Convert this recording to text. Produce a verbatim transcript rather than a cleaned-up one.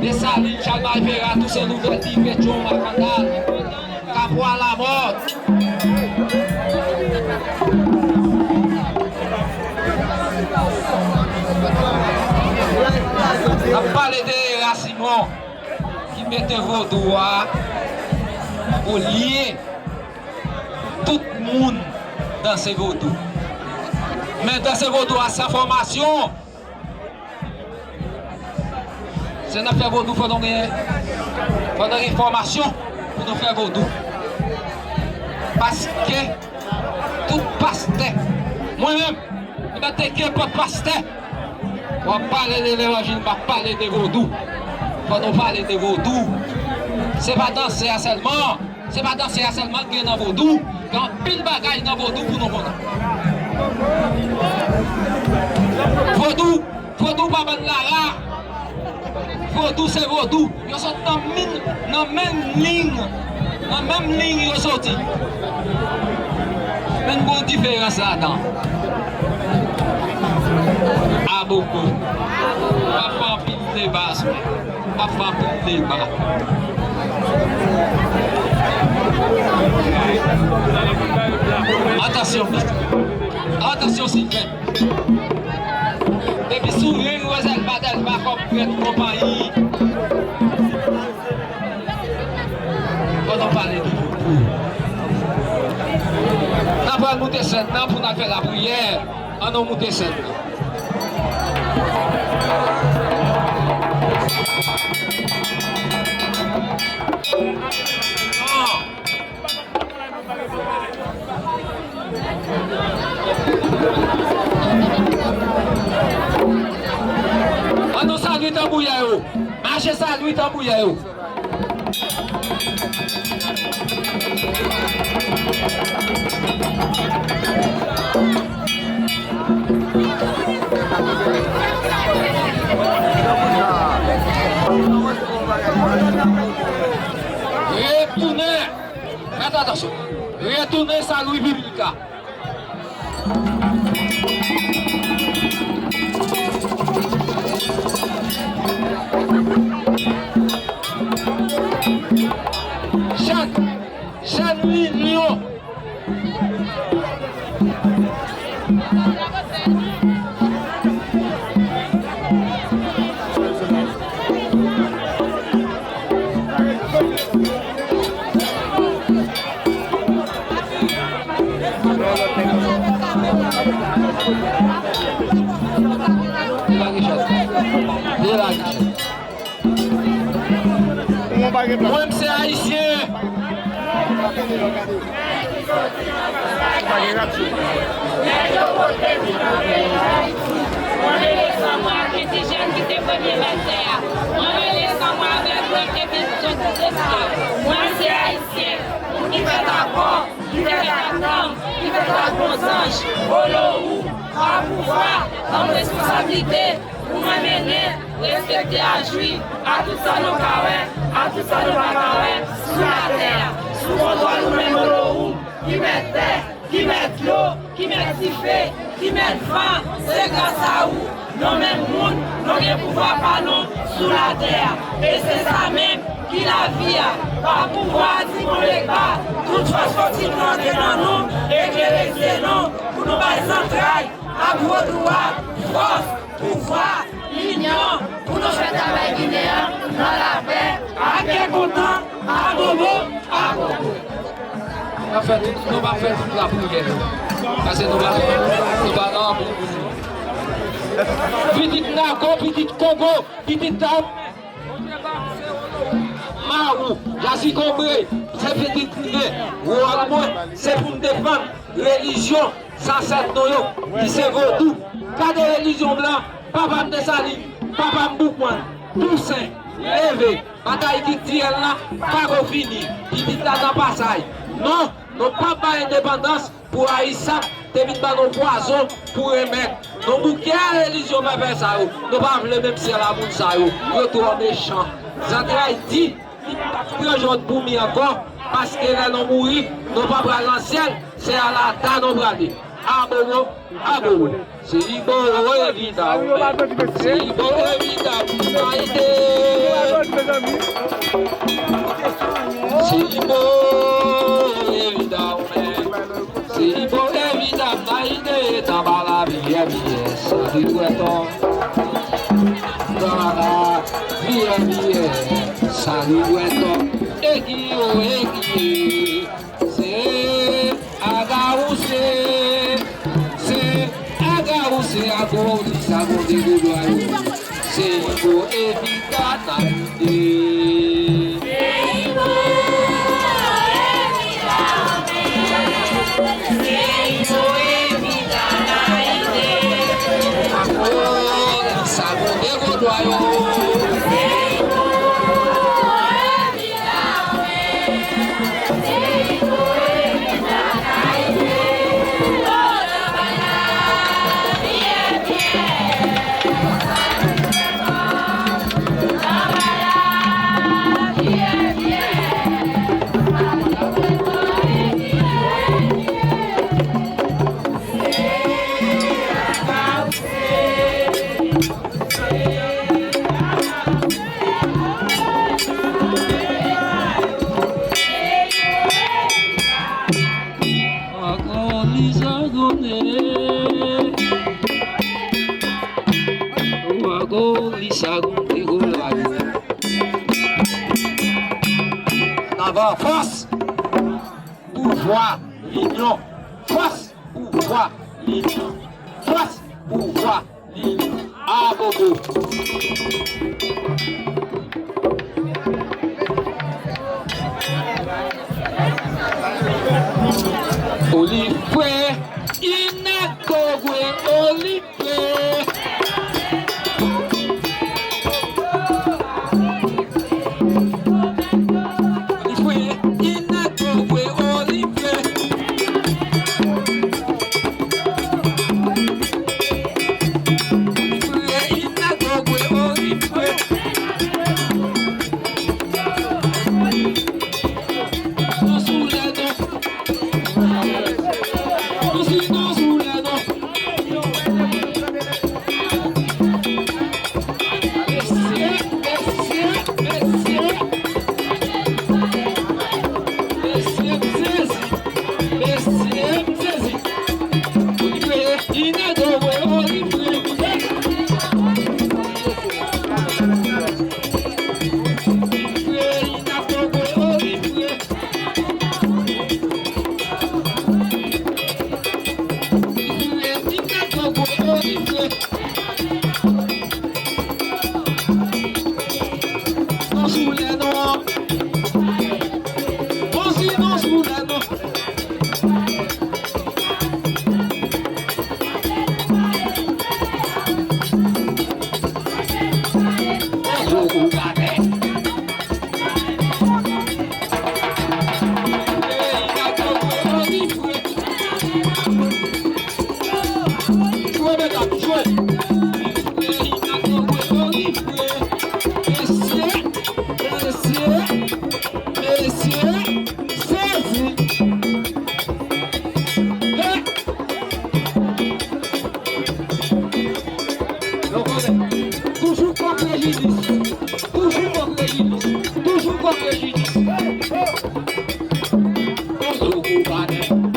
Desalin, Chalmay, Vera, Tousen Louvèti, Petyon, Makandal, Kapwa, Lamòt. N ap pale de Erasimon ki mete vodou a olye tout moun danse vodou. Men danse vodou a san fòmasyon. Si n ap fè vodou, fò nou gen, fò nou gen fòmasyon pou nou fè vodou. Paske tout pastè, mwen menm, m pa te kenpòt pastè. W ap pale de levanjil, m ap pale de vodou. Fò nou pale de vodou. Se pa danse a sèlman. Se pa danse a sèlman ki gen nan vodou. Gen anpil bagay nan vodou pou nou konnen. Vodou, vodou pa bann rara. Vodou se vodou. Yo sot nan min, nan menm liy. Nan menm liy yo soti. Men gon diferans ladan. Aboko. Pa fè anpil deba sou. Pa fè anpil deba. Atansyon, atansyon, Silven. Depi sou ring, Roselva Delva kòm prèt konpayi. Fò nou pale de vodou. N ap pral moute sèn nan pou n al fè lapriyè. Ann nou moute sèn nan. Ann nou salye tanbouyè yo. Mache salye tanbouyè yo. Retounen. Fèt atansyon. Retounen salye piblik la. Jèn, jèn linyon. Delagè chèz. Delagè chèz. Mwen, m se ayisyen. Mwen rele san mwen avèk ti jèn ki te premye mèt tè a. Mwen rele san mwen avèk blan ki te vin soti esklav. Mwen se ayisyen, moun ki fèt ak kò, ki fèt ak nanm, ki fèt ak bon zanj, Olowoum, pa pouvwa, ban m responsablite pou mwen mennen, respekte a jwi a tout sa nou ka wè, a tout sa nou pa ka wè sou latè a, sou kontwòl ou menm Olowoum, ki mèt tè, ki mèt dlo, ki mèt dife, ki mèt van, se gras a ou, nou menm moun, nou gen pouvwa pa nou sou latè a. E se sa menm ki lavi a, pa pouvwa a Simon Legba, tout fòs fòti nou antre nan nou, eklere zye nou, pou nou bay zantray ak vodou a fòs, pouvwa, linyon, pou nou fè travay ginen an nan lapè, ak kè kontan, a bobo, a bobo. Nou p ap fè tout, nou p ap fè tout lapriyè. Paske nou pa, nou pa nan bon moun. Pitit Nako, pitit Kongo, pitit Tap, Mawou, Jazikonbre, se pitit mwen, wòl mwen, se pou m defann relijyon zansèt nou yo, ki se vodou. Gade relijyon blan, papa m Desalin, papa m Boukman, Tousen, leve, batay kiltirèl la pa ko fini, pitit la nan pasaj. Non, nou p ap bay endepandans pou Ayisyen te vin ban nou pwazon pou remèt nou bouke a relijyon pèpè sa yo. Nou pa vle menm syèl a moun sa yo. Yo twò mechan. Zantray di, li p ap pran jòt pou mi ankò, paske lè nou mouri, nou pa pral nan syèl, se a lata nou prale. Abobo, abobo. Se Ibo Evida, se Ibo Evida, ayite. Se ipo evita w men. Se ipo evita m nan ide tanbala viyè viyè sali dwètò. Tanbala viyè viyè sali dwètò. Ekiyo ekiye. Se agawouse, se agawouse, agowouse, agowouse, agowouse. Se pou evita talite. Agowouse, agowouse, agowouse. Ann avan, fòs! Pouvwa, linyon, fòs! Pouvwa, linyon, fòs! Pouvwa, linyon, agogo! Oli fre, inagogwe, oli fre. Oli fre, inagogwe, oli fre. Oli fre, inagogwe, oli fre. Non sou lè non. Non sou, non sou lè non. Mesye, mesye, mesye. Mesye, m sezi. Mesye, m sezi. Oli fre, inagogwe, oli fre. Oli fre, inagogwe, oli fre. Non sou lè non. Bon, si non sou lè non. Toujou kò prejinis. Toujou kò prejinis. Toujou kò prejinis. Toujou kò prejinis.